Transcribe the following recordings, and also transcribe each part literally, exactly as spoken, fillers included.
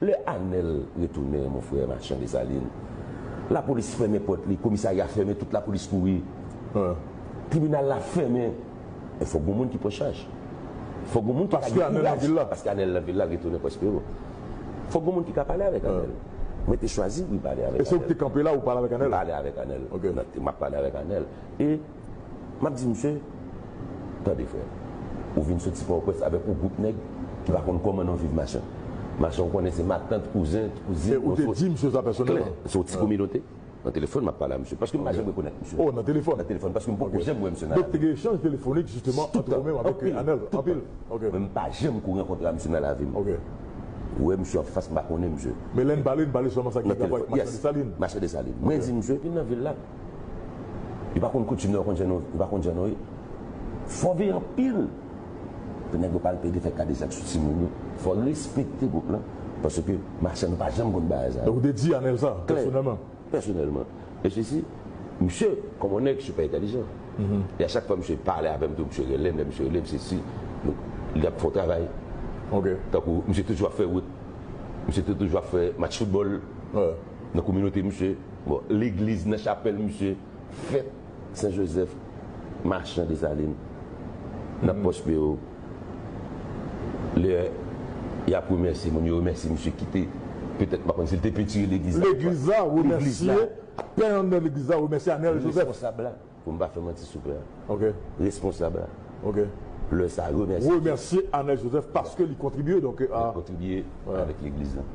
Lè Anèl retounen, mon frè, Machan Desalin, lapolis fèmen pòt li, komisarya fèmen, tout lapolis kouri. Tribinal la fèmen. E fòk gon moun ki pran chaj. Fòk gon moun ki ka gen kouraj. Paske Anèl nan vil la, retounen Pòspero. Fòk gon moun ki ka pale avèk Anèl. Mwen te chwazi pou m pale avèk Anèl. E se ou ki te kanpe la, ou pale avèk Anèl? M pale avèk Anèl. M ap pale avèk Anèl. E m ap di misye, tande frè, ou vin soti Pòtoprens avèk yon gwoup nèg ki pa konn kòman nou viv Machan. Machan, ou konnen se matant, kouzen, kouzin. E ou te di misye sa pèsonèlman? Se yon ti kominote. Nan telefòn, m ap pale a misye. Paske m pa janm rekonèt misye. Oh, nan telefòn? Nan telefòn, paske m poko janm wè misye nan lavi. Donk, te gen echanj telefonik, jisteman, ant ou menm avèk Anèl? Anpil. Men m pa janm ko rankontre a misye nan lavi m. Ou wè misye anfas, m pa konnen misye. Men lè n pale, n pale sèlman sa ki gen rapò avèk Machan Desalin. Machan Desalin. Mwen di misye, epi nan vil la, yo pa konn koutim nan, yo konn jan nou, yo pa konn jan nou ye. Fò veye anpil. Pou nèg yo pa al pede fè kadejak sou timoun yo. Fò respekte gwoup lan. Paske Machan, nou pa janm konn bagay sa. Donk, ou te di Anèl sa, pèsonèlman? Pèsonèlman. E sesi, misye, kòm yon nèg super entèlijan. E a chak fwa misye pale avè m tou, misye rele m, lè misye rele m, sesi, li ap fè yon travay. Tankou, misye toujou ap fè wout. Misye te toujou ap fè match foutbòl nan kominote misye. Bon, legliz, nan chapèl misye, fèt Sen Jozèf, Machan Desalin, nan Pòspero. Lè y ap remèsye moun, yo remèsye misye ki te, petèt, m pa konn si l te pentire legliz la. Legliz la, remèsye pè nan legliz la, remèsye Anèl Jozèf. Responsab la, pou m pa fè manti sou pè a. Responsab la. Lè sa, remèsye. Remèsye Anèl Jozèf paske li kontribye, donk, a. Li kontribye avèk legliz la.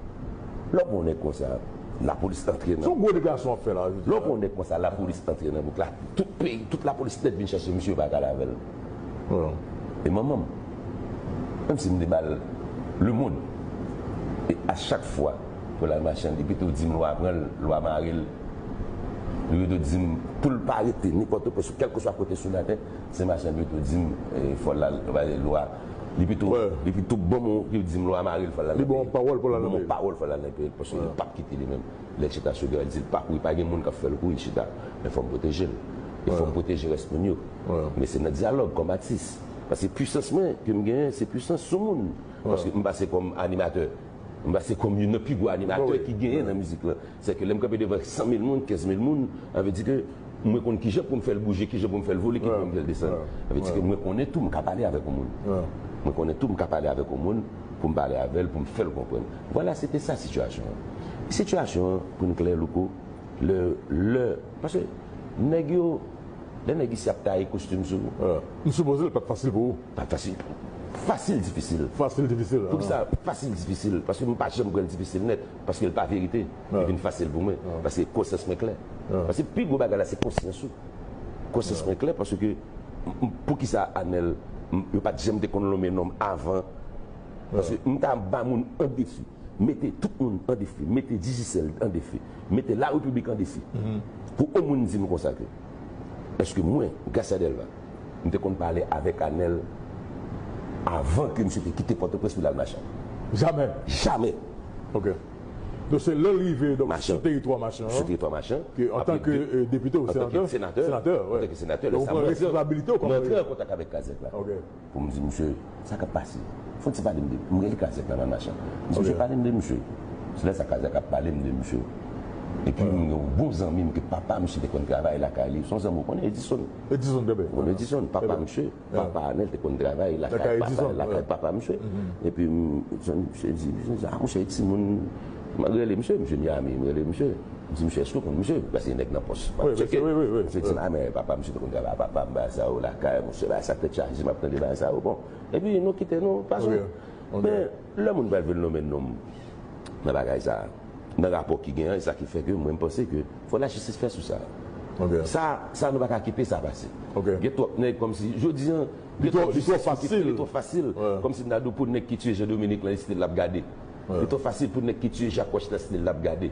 Lè w pran yon nèg konsa, lapolis antre nan. Se yon gwo deklarasyon w ap fè la, jodi a. Lè w pran yon nèg konsa, lapolis antre nan bouk la, tout peyi, tout lapolis nèt vin chèche misye, yo pa ka al avè l. E manman m, menm si m te ba l lemonn, e a chak fwa pou l al mache, li pito di m lwa pran l, lwa mare l. Li pito di m pou l pa rete nenpòt kote, kèlkeswa kote sou latè, se mache, li pito di m, e, fò l al, lwa. Li pito, li pito ban m, li di m lwa mare l, fò l al nan peyi l. Li ban w pawòl pou l al nan peyi l. Li ban m pawòl pou l al nan peyi l, paske li p ap kite li menm. Lè l chita sou gran, li di l pa kouri, pa gen moun k ap fè l kouri, chita. Men fò m pwoteje l. E fò m pwoteje rès moun yo. Men se nan dyalòg, kòm atis. Paske pwisans mwen, ke m genyen, se pwisans sou moun. Paske m pase kòm animatè. M pase kòm youn nan pi gwo animatè ki genyen nan mizik lan. Sèke lè m kanpe devan san mil moun, kenz mil moun, sa vle di ke mwen konn kijan pou m fè l bouje, kijan pou m fè l vole, kijan pou m fè l desann. Sa vle di ke mwen konnen tou, m ka pale avèk yon moun. Mwen konnen tou, m ka pale avèk yon moun, pou m pale avè l, pou m fè l konprann. Vwala, se te sa sitiyasyon an. Sitiyasyon an, pou n klè, Louko, lè, lè, paske nèg yo, lè nèg isi ap taye kostim sou ou. M sipoze l pa t fasil pou ou. Pa t fasil. Fasil, difisil. Fasil, difisil. Poukisa fasil, difisil? Paske m pa janm pran l difisil nèt, paske l pa verite. Li vin fasil pou mwen. Paske konsyans mwen klè. Paske pi gwo bagay la, se konsyans ou. Konsyans mwen klè, paske m, m, poukisa Anèl, m, yo pa t janm te konn lonmen non m avan? Paske m ta ba moun an defi. Mete tout moun an defi, mete Digicel an defi, mete Larepiblik an defi. Pou yon moun di m konsa ke, èske mwen, Gracia Delva, m te konn pale avèk Anèl avan ke misye te kite Pòtoprens pou l al Machan? Jamè. Jamè. Ok. Donk, se lè l rive, donk, sou teritwa Machan an, sou teritwa Machan, ke, antanke, euh, depite ou senatè, senatè, antanke senatè, lè sa, mwen antre an kontak avèk Kazèk la. Ok. Pou m di, "Misye, sa k ap pase? Fò w ti pale m de," m rele Kazèk la nan Machan. M di, "Misye, pale m de misye." Se lè sa Kazèk ap pale m de misye. Epi m gen yon bon zanmi m ke papa misye te konn travay lakay li. Se yon zanmi w konnen, Edison. Edison, trè byen. Ou konnen Edison, papa misye, papa Anèl te konn travay lakay papa, lakay papa misye. Epi m, misye di, misye di, "Ah, monchè, timoun," m rele misye, misye Miami, m rele misye. M di, "Misye, èske w konn misye?" Paske nèg nan pòs. M ap tcheke. Misye di m, "Ah, men papa misye te konn travay ak papa m, bagay sa yo lakay, monchè, bagay sa tèt chaje, m ap tande bagay sa yo." Bon. Epi nou kite, nou pase. Men, lè moun pral vin lonmen non m nan bagay sa, nan rapò ki gen an, e sa ki fè ke mwen, m panse ke fò lajistis fè sou sa. Sa, sa nou pa ka kite sa pase. Gen twòp nèg kòmsi, jodi an, gen twòp jistis ki kite, li twò fasil. Kòmsi m ta di w pou nèg ki tiye Jean Dominique lan, li site l ap gade. Li twò fasil pou nèg ki tiye Jacques Roche la, site l ap gade.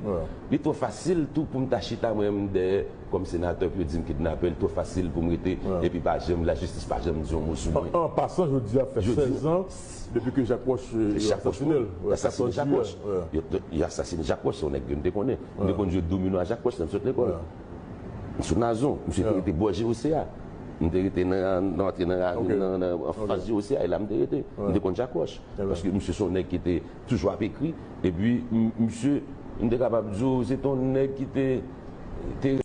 Li twò fasil tou pou m ta chita mwen menm dèyè kòm senatè pou yo di m kidnapè. Li twò fasil pou m rete epi pa janm, lajistis pa janm di yon mo sou mwen. An, an pasan, jodi a fè sèz an depi ke Jacques Roche, euh, yo asasine l. Yo asasine Jacques Roche. Yo, yo asasine Jacques Roche, se yon nèg ke m te konnen. M te konn jwe domino a Jacques Roche lè m sot lekòl. Sou Nazon, misye te rete bò G O C A. M te rete nan, nan antre nan lari, Ok. nan, nan, an Ok. fas J O C A, e la m te rete. M te konn Jack Roche. Ebyen. Paske misye se yon nèg ki te toujou ap ekri. Epi, m- misye, m te kapab di w, se te yon nèg ki te, te